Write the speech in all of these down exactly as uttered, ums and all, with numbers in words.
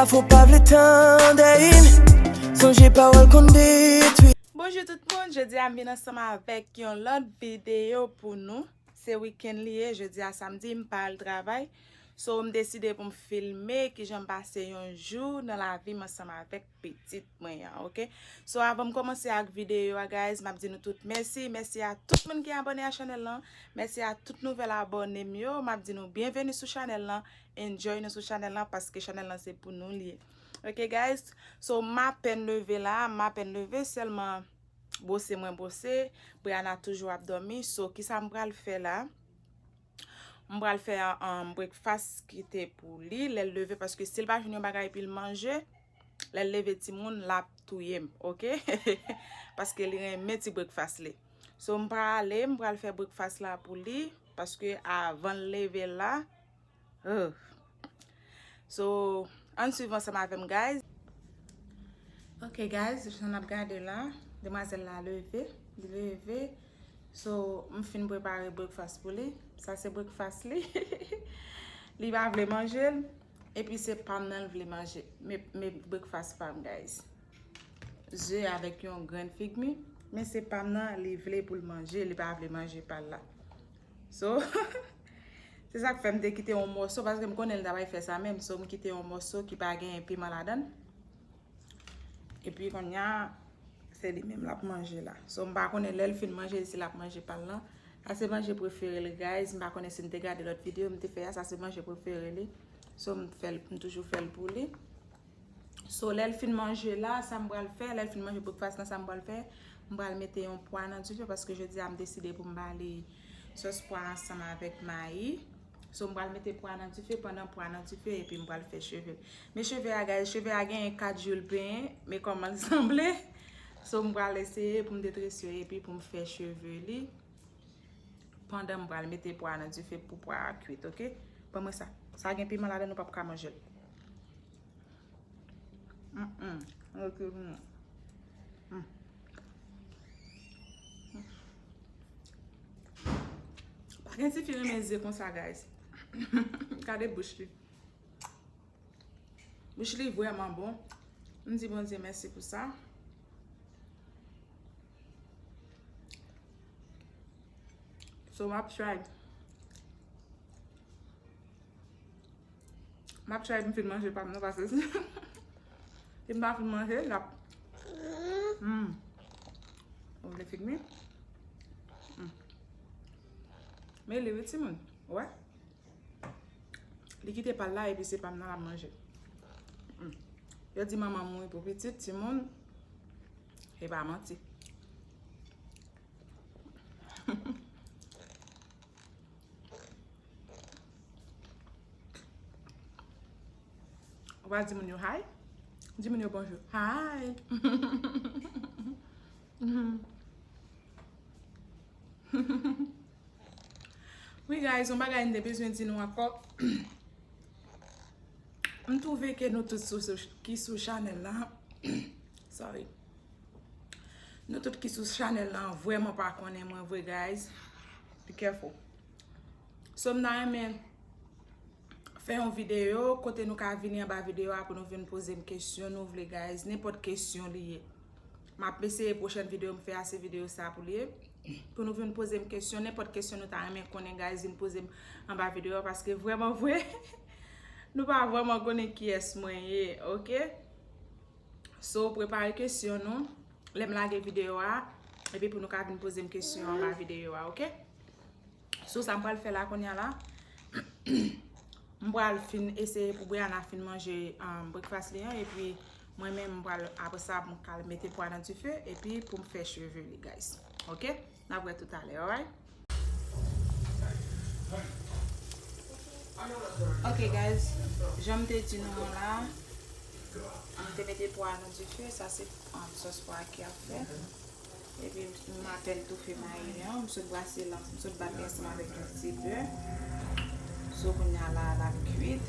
Fò pa vle tande, sonje pawòl konn detwi. Bonjou tout moun, jodi a m vin ansanm avèk yon lòt videyo pou nou. Se wikenn li ye, jodi a samdi, m pa al travay. So, m deside pou m filme kijan m pase yon jou nan lavi m ansanm avèk pitit mwen an, oke? So, avan m kòmanse ak videyo a, guys, m ap di nou tout mèsi. Mèsi a tout moun ki abòne a chanèl lan. Mèsi a tout nouvèl abòne m yo. M ap di nou byenveni sou chanèl lan. Enjoy nou sou chanèl lan, paske chanèl lan se pou nou li ye. Oke, guys? So, m apèn leve la, m apèn leve, sèlman bwose mwen bwose. Brianna toujou ap dòmi. So, kisa m pral fè la? M pral fè, um, breakfast ki te pou li, lè l leve, paske si l pa jwenn yon bagay pou l manje, lè l leve timoun, l ap touye m, oke? Paske li renmen ti breakfast li. So, m prale, m pral fè breakfast la pou li, paske avan l leve la, ugh. So, ann swiv ansanm avè m, guys. Ok, guys, jan n ap gade la, demwazèl la leve, li leve. So, m fin prepare breakfast pou li. Sa se breakfast li. Li pa vle manje l. Epi se pa m nan l vle manje. Men, men breakfast pa m, guys. Ze avèk yon grenn figmi. Men se pa m nan, li vle pou l manje, li pa vle manje pa l la. So, se sa k fè m te kite yon mòso, paske m konnen l ta pral fè sa menm. So, m kite yon mòso ki pa gen piman ladan l. Epi kounye a, se li menm l ap manje la. So, m pa konnen lè l fin manje, si l ap manje pa l lan. Sa se manje prefere l, guys. M pa konnen si n te gade lòt videyo m te fè a, sa se manje prefere li. So, m fè l, m toujou fè l pou li. So, lè l fin manje la, sa m pral fè, lè l fin manje breakfast lan, sa m pral fè, m pral mete yon pwa nan dife, paske jodi a m deside pou m ba li sòs pwa ansanm avèk mayi. So, m pral mete pwa nan dife, pandan pwa nan dife, epi m pral fè cheve l. Men cheve a, guys, cheve a genyen kat jou l penyen, men kòman l sanble. So, m pral eseye pou m detrese yo, epi pou m fè cheve li. Pandan m pral mete pwa a nan dife pou pwa a kwit, oke? Ban mwen sa. Sa gen piman ladan, nou p ap ka manje l. Mm, mm. Ok, mm. Mm. Pa gen tifi renmen ze konsa, guys. Gade bouch li. Bouch li vrèman bon. M di Bondye mèsi pou sa. So, m ap try. M ap try pou m fin manje pa m nan, paske si m pa fin manje, l ap, hmm. Ou vle figmi? Hmm. Men li wi, timoun. Wè. Li kite pa l la, epi se pa m nan l ap manje. Hmm. Yo di manman mouri pou pitit, timoun. E pa manti. Ou pa di moun yo hi? Di moun yo bonjou. Hi! Wi, guys, yon bagay m te bezwen di nou ankò. M twouve ke nou tout sou, sou, ki sou chanèl la. Sorry. Nou tout ki sou chanèl la vrèman pa konnen mwen vre, guys. Be careful. So, m ta renmen fè yon videyo kote nou ka vini anba videyo a pou nou vin poze m kesyon nou vle, guys. Nenpòt kesyon li ye. M ap eseye pwochèn videyo m fè a, se videyo sa pou li ye. Pou nou vin poze m kesyon, nenpòt kesyon nou ta renmen konnen, guys, vin poze m anba videyo a, paske vrèman vre, nou pa vrèman konnen kiyès mwen ye, oke? So, prepare kesyon nou lè m lage videyo a, epi pou nou ka vin poze m kesyon anba videyo a, oke? So, sa m pral fè la kounye a la, m pral fin eseye pou Brianna fin manje, um, breakfast li an, epi mwen menm, m pral, apre sa, m pral mete pwa nan dife, epi pou m fè cheve li, guys. Oke? N ap wè toutalè, alright? Ok, guys, jan m te di nou an la, m te mete pwa nan dife, sa se, um, sòs pwa ki ap fèt. Epi m apèn toufe mayi an, m sot brase l, m sot bat li ansanm avèk yon ti bè. So, kounye a la, l ap kwit.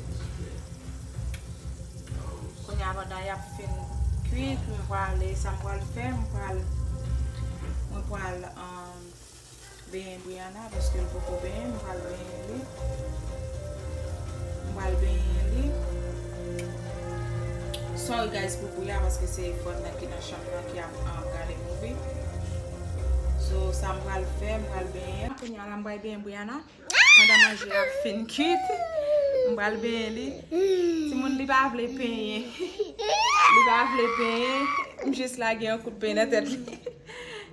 Kounye a, pandan y ap fin kwit, m pral, sa m pral fè, m pral, mwen pral, um, benyen Brianna, paske l poko benyen, m pral benyen li. M pral benyen li. Sorry guys pou bri a, paske se frè m nan ki nan chanm nan ki ap, um, gade movie. So, sa m pral fè, m pral benyen. Kounye a la, m pral benyen Brianna. Pandan manje a ap fin kuit, m pral benyen li. Timoun, li pa vle penyen. Li pa vle penyen. M jis lage yon kout penyen nan tèt li.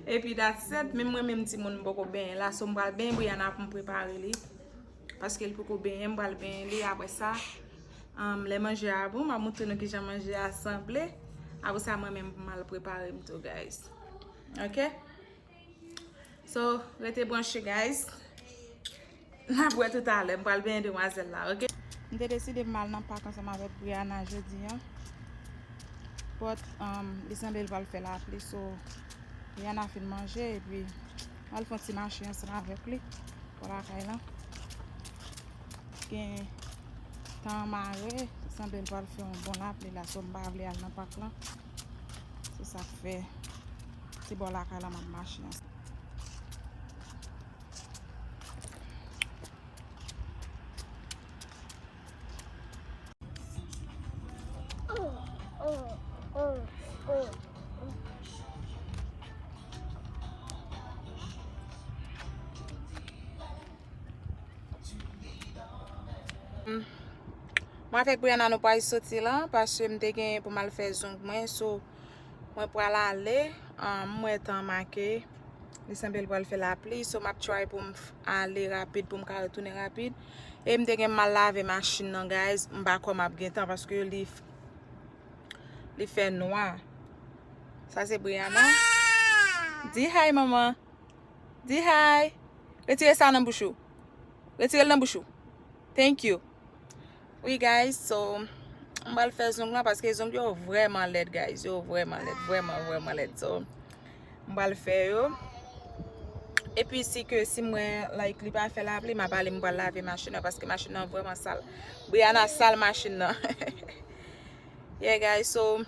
Epi that's it. Menm mwen menm timoun, m poko benyen la. So, m pral benyen Brianna pou m prepare li. Paske l poko benyen, m pral benyen li. Apre sa, um, lè manje a bon, m ap montre nou kijan manje a sanble. Apre sa, mwen menm, m al prepare m tou, guys. Ok? So, rete branche, guys. N ap wè toutalè. M pral benyen demwazèl la, ok? M te deside m al nan pak ansanm avèk Brianna jodi a. But, um, li sanble l pral fè lapli, so, Brianna fin manje, epi m al fè yon ti mache ansanm avèk li bò lakay lan. Gen tan an mare, sanble l pral fè yon bon lapli la, so m pa vle al nan pak lan. Se sa k fè se bò lakay la m ap mache an. Mwen avèk Brianna nou pral soti la, paske m te gen pou m al fè zong mwen, so mwen pral ale, um, m wè tan make, li sanble l pral fè lapli, so m ap try pou m f-, ale rapid, pou m ka retounen rapid. E m te gen m al lave machin nan, guys, m pa kwè m ap gen tan, paske li f-, li fè nwa. Sa se Brianna. Di hi, manman. Di hi. Retire sa nan bouch ou. Retire l nan bouch ou. Thank you. Wi, guys, so, m pral fè zong lan paske zong yo vrèman lèd, guys. Yo vrèman lèd, vrèman, vrèman lèd. So, m pral fè yo. Epi, si ke, si m wè, like, li pa fè lapli, m ap ale, m pral lave machin nan paske machin nan vrèman sal. Brianna sal machin nan. Yeah, guys, so,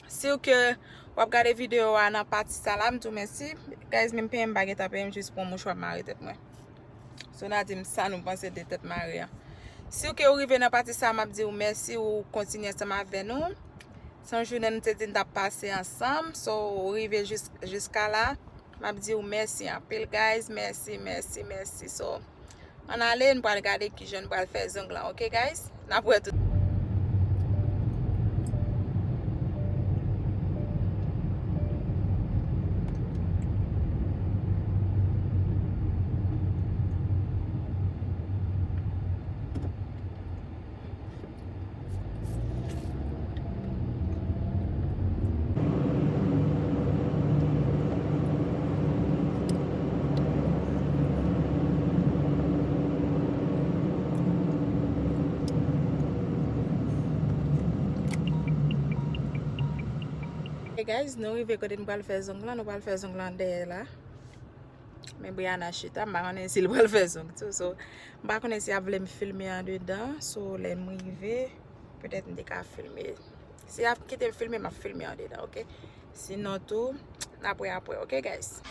si w ke w ap gade videyo a nan pati sa la, m di w mèsi. Guys, menm penyen m pa gentan penyen, m jis pran mouchwa m mare tèt mwen. So, n a di m sa nou panse de tèt mare a. Si w ke w rive nan pati sa, m ap di w mèsi, ou kontinye ansanm avè nou. Se yon jounen nou te di n t ap pase ansanm. So, ou rive jis-, jiska la. M ap di w mèsi anpil, guys. Mèsi, mèsi, mèsi. So, ann ale, n pral gade kijan n pral fè zong lan, ok, guys? N ap wè tout. Hey guys, nou rive kote nou pral fè zong lan, nou pral fè zong lan dèyè la. Men Brianna chita, m pa konnen si l pral fè zong tou. So, m pa konnen si y ap vle m filme andedan. So, lè m rive, petèt m te ka filme. Si y ap kite m filme, m ap filme andedan, ok? Sinon tou, n ap wè apre, ok, guys?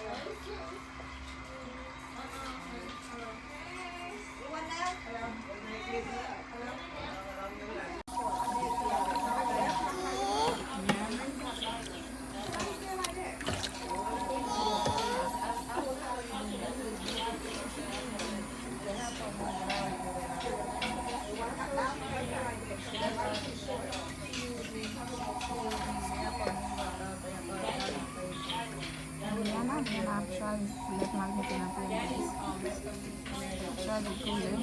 Yana, Yana ap chwazi lèt m al mete nan pye m. Ap chwazi koulè.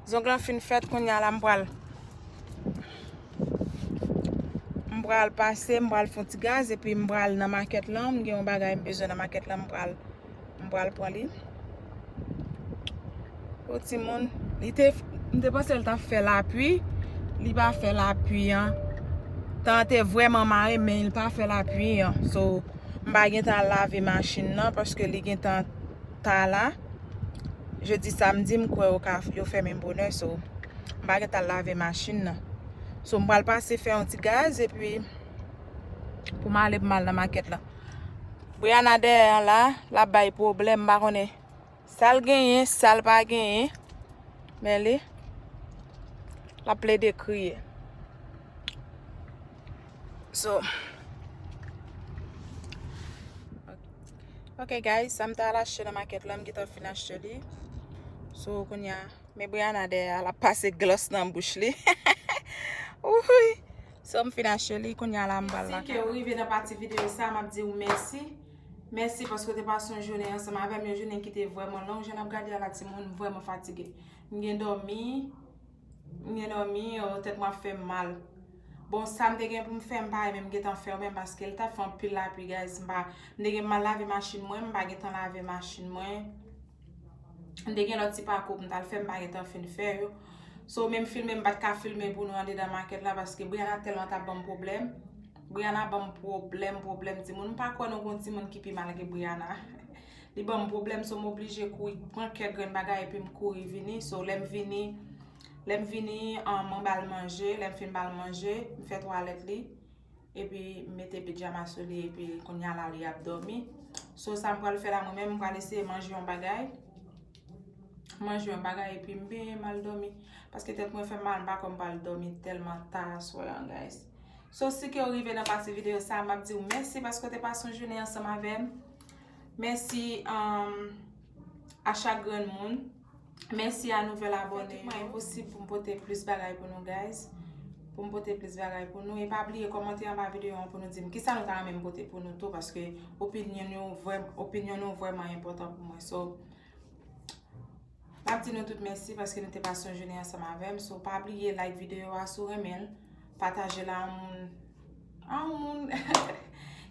Zong lan fin fèt, kounye a la m pral, m pral pase, m pral fè yon ti gaz, epi m pral nan makèt lan, m gen yon bagay m bezwen nan makèt lan, m pral M pral pran li. O timoun, li te, m te panse l t ap fè lapli. Li pa fè lapli an. Tan an te vrèman mare, men li pa fè lapli an. So, m pa gentan lave machin nan paske li gentan ta la. Jodi, samdi, m kwè yo ka, yo fèmen bonè. So, m pa gentan lave machin nan. So, m pral pase fè yon ti gaz epi pou m ale pou m al nan makèt la. Brianna dèyè an la, l ap bay pwoblèm, m pa konnen sa l genyen, sa l pa genyen. Men li, l ap plede kriye. So, ok guys, sa m ta al achte nan makèt la, m gentan fin achte li. So, kounye a, men Brianna dèyè a, l ap pase glòs nan bouch li. Wi. So, m fin achte li, kounye a la, m pral lakay. Si ke w rive nan pati videyo sa, m ap di w mèsi. Mèsi paske w te pase yon jounen ansanm avè m, yon jounen ki te vrèman long. Jan n ap gade a la, timoun, m vrèman fatige. M gen dòmi, m gen dòmi, o, tèt mwen ap fè m mal. Bon, sa m te gen pou m fè, m pa menm gentan fè yo menm paske l t ap fè anpil lapli, guys. M pa, m te gen mal lave machin mwen, m pa gentan lave machin mwen. M te gen lòt ti pakou pou m t al fè, m pa gentan fin fè yo. So, menm filme, m pa t ka filme pou nou andedan makèt la paske Brianna tèlman t ap ban m pwoblèm. Brianna ban m pwoblèm, pwoblèm, timoun. M pa kwè nou gon timoun ki pi mal ke Brianna. Li ban m pwoblèm, so m oblije kouri pran kèk grenn bagay epi m kouri vini. So, lè m vini, lè m vini, um, mwen ba l manje. Lè m fin ba l manje, m fè twalèt li. Epi m mete pijama sou li, epi kounye a la li ap dòmi. So, sa m pral fè la, mwen menm, m pral eseye manje yon bagay. Manje yon bagay, epi m benyen m al dòmi. Paske tèt mwen fè m mal, m pa kwè m pral dòmi tèlman ta aswè an, guys. So, si ke w rive nan pati videyo sa, m ap di w mèsi paske w te pase yon jounen ansanm avè m. Mèsi, um, a chak grenn moun. Mèsi a nouvèl abòne yo. Mwen enposib pou m pote plis bagay pou nou, guys. Pou m pote plis bagay pou nou. E pa bliye kòmante anba videyo an pou nou di m kisa nou ta renmen m pote pou nou tou, paske opinyon nou vrè-, opinyon nou vrèman enpòtan pou mwen. So, m ap di nou tout mèsi paske nou te pase yon jounen ansanm avè m. So, pa bliye like videyo a si w renmen l. Pataje l a yon moun, a yon moun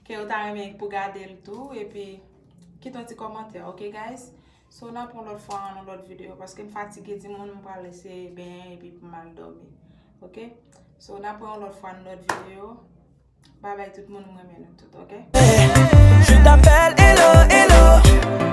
ke w ta renmen pou gade l tou. Epi, kite yon ti kòmantè, ok, guys? So, n ap yon lòt fwa nan yon lòt videyo, paske m fatige, timoun, m pral eseye benyen epi pou m al dòmi. Ok? So, n ap yon lòt fwa nan lòt videyo. Babay tout moun, m renmen nou tout, ok? Je t'appelle hello, hello.